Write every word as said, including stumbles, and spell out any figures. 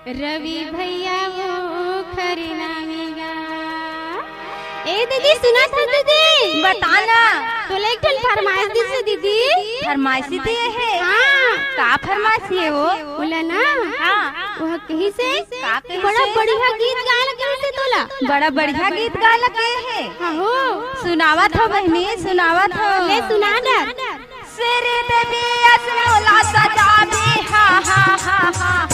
रवि भैया वो खरना में गा। ए दीदी, सुनत हस दीदी? बता ना। तोला एक ठन फरमाइश दिस हे दीदी। फरमाइश दिए हे? हाँ। का फरमाइश हे वो? बोला ना। हाँ। वो कहिस हे, का कहिस बड़ा हे? बढ़िया गीत गाए ला कहिस हे तोला। बड़ा बढ़िया गीत गाए ला कहे हे। हाँ हो। सुनावत हो बहिनी, सुनावत हो। ले सुना ना। श्रीदेवी अस मोला सजा दे, हा, हा, हा, हा।